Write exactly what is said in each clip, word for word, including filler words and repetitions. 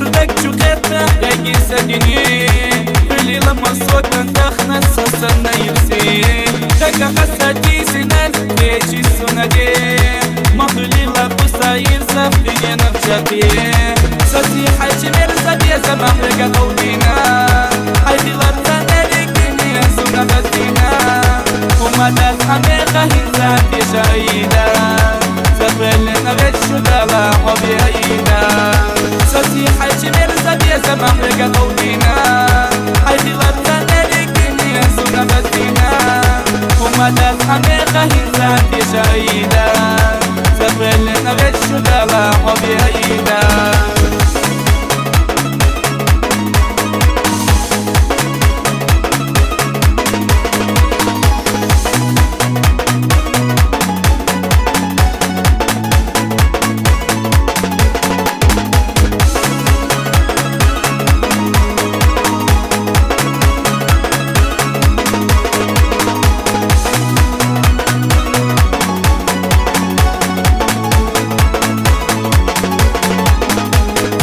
Дагчу хетта, яги садини, хвилила масотан дахна сасанна ирси. Дага хасати синан, вечи сунаде. Махлила пуса ирса, фиена чати. Саси хачи мерза беза махрага гаудина. Айдилар танерикини суна хасина. Умадат хамеха хиза тишаида. Сафелена вечу дала обиаида. Саси хачи мерза беза махрага гаудина. Айдилар танерикини суна хасина. Умадат хамеха хиза тишаида. Сафелена вечу дала обиаида.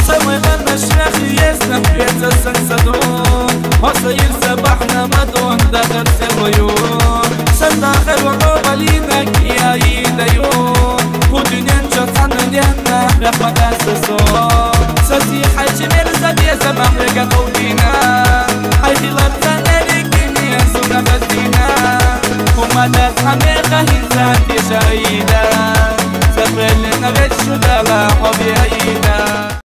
Самайла нашрахи езна пеца сансадон. Хоса ирса бахна мадон дахар селоё. Сандахар ва балина кияи даё. Путинен чацана денна рахмадаса со.